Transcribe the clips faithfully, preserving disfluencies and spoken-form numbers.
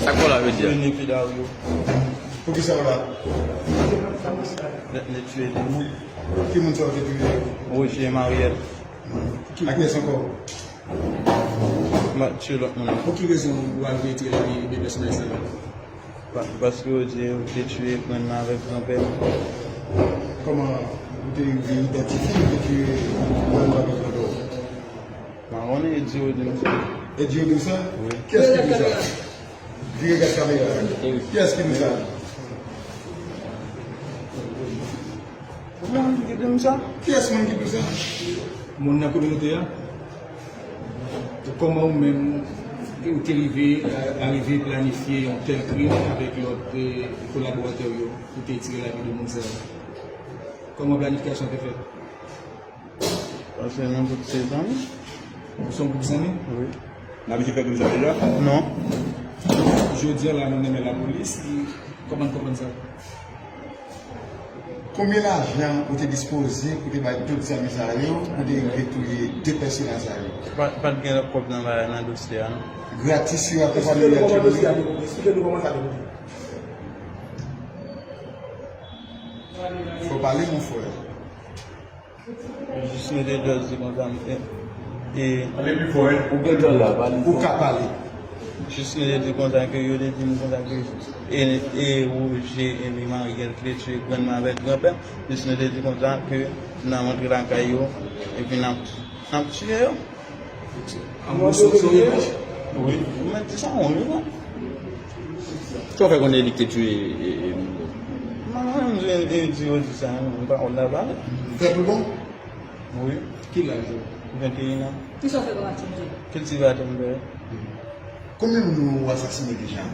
Sa k fè w la jodi a? Poukisa w la? Nèg, nèg tire de moun. Ki moun sa w te tire? Roger Mariel. Ak kiyès ankò? M ap tire lòt moun ankò. Pou ki rezon ou al retire lavi de pèsonaj sa yo? Pa-, paske yo di yo te tire grann mè avèk granpè m. Kòman ou te rive idantifye yo te tire grann mè avèk granpè w? M pa konnen, e di yo di m sa. E di yo di m sa? Wi. Kiyès ki di w sa? Vire gad kamera a. Kiyès ki di w sa? Moun ki di m sa? Kiyès moun ki di w sa? Moun nan kominote a? Kòman ou menm ou te rive, a-, arive planifye yon tèl krim avèk lòt, eh, kolaboratè w yo pou te tire lavi de moun sa yo? Kòman planifikasyon te fèt? Paske nou tout se zanmi. Nou se yon gwoup zanmi? Wi. N abitye fè krim sa deja? Non. Jodi a la, nou nan men lapolis, kòman n konprann sa? Konbyen lajan ou te dispoze pou te bay tout zanmi sa yo, pou te rive touye de pèsonaj sa yo? Pa, pa t gen lòt kòb nan bagay nan dosye a, non. Gratis yo akonpanye yo ak dosye a? Esplike nou kòman sa te boule. Fò pale, mon frè. Jis nou te just di konsa, e, e, ou ka pale. Jis nou te di konsa ke yo te di m konsa ke e, e Roger e Mariel ki te tire grann mè avèk granpè m. Jis nou te di konsa ke n a rantre lakay yo epi n ap, n ap tiye yo. An gwo, se, se revanj? Wi. Mwen di sa, wi, non. Sa w fè konnen li ki te tire, e, e, moun yo? Mwen menm, je, e, di yo di sa, mwen pa konn la pale. Fè pou bon? Wi. Ki laj ou? Venteyen an. Kisa w fè kòm aktivite? Kiltivatè m fè. Konbyen moun ou asasine deja?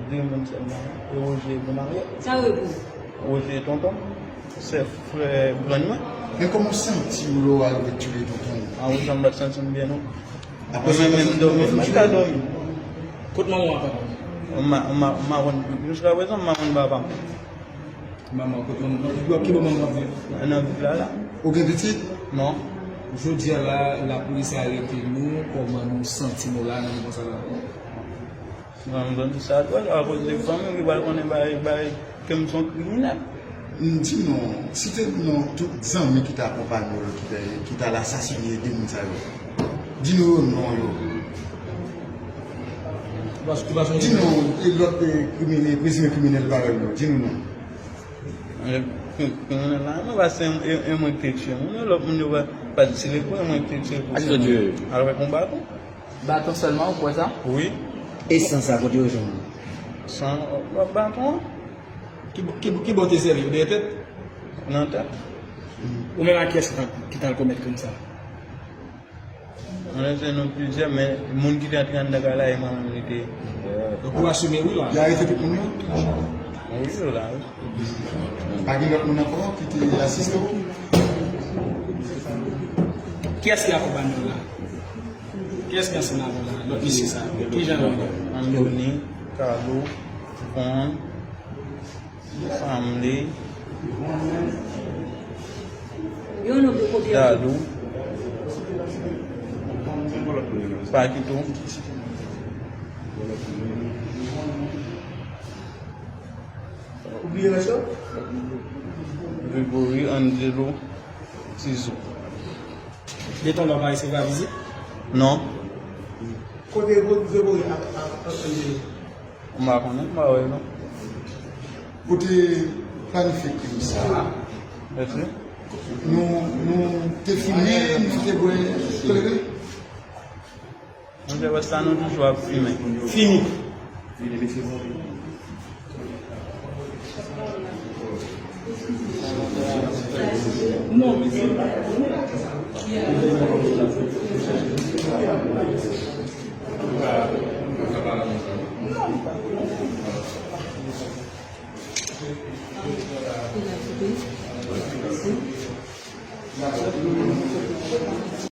De moun sèlman. E Roger Bonarye. Sa yo ye pou ou? Roger tonton m. Se frè grann mwen. Men kòman w santi w lè w arive tire tonton w? A, ou sanm pa t santi m byen, non. Apre sa, mwen menm, m dòmi, m pa ka dòmi. Kot manman w ap papa w? M pa, m pa, m pa konn, jiskaprezan, m pa konn papa m. Manman w, kot manman w? Ki bò manman w ap viv? Nan vil la, la. Ou gen pitit? Non. Jodi a la, lapolis arete nou, kòman nou santi nou la, nan moman sa la? Mwen, m di sa dwòl, akoz de fanmi m ki pral konnen bagay, bagay, ke m se yon kriminèl. M di nou, site non tout zanmi ki t akonpanye w yo, ki te, ki t al asasine de moun sa yo. Di nou yo non yo. Di nou, e lòt, e, kriminèl, prezime kriminèl parèy nou yo. Di nou non. E, kri-, kriminèl la, non, paske e, e mwen ki te tiye moun yo, lòt moun yo pa, pa t tire kou, e mwen ki te tire kou. Avèk yon baton. Baton sèlman, ou kwè sa? Wi. E san sa, kote yo jwenn li? San, ba-, baton an. Ki, ki, ki bò te sèvi? Dèyè tèt? Nan tèt. Ou menm ak kiyès ki t al, ki t al komèt krim sa? Mwen se nou plizyè, men moun ki te antre anndan kay la, e mwen menm li te ye. Donk, ou asime wi la. Y arete tout moun yo? Wi, yo la, wi. Pa gen lòt moun ankò ki te asiste w? Kiyès ki akonpanye w la? Kiyès ki ansanm avè w la? Lòt mesye sa yo. Ki jan yo ye? Andoni, Kalo, Von, Famle, Dadou, Pakito, Gregory, Angelo, Tizou. Detan w ap resevwa vizit? Non. Kote Gregory ak, ak, ak Angelo? M pa konnen, m pa wè non. Ou te planifye krim sa a? Mèsi. Nou, nou te fimen, nou te bwè kleren? Monchè, paske nou toujou ap fimen. Fini.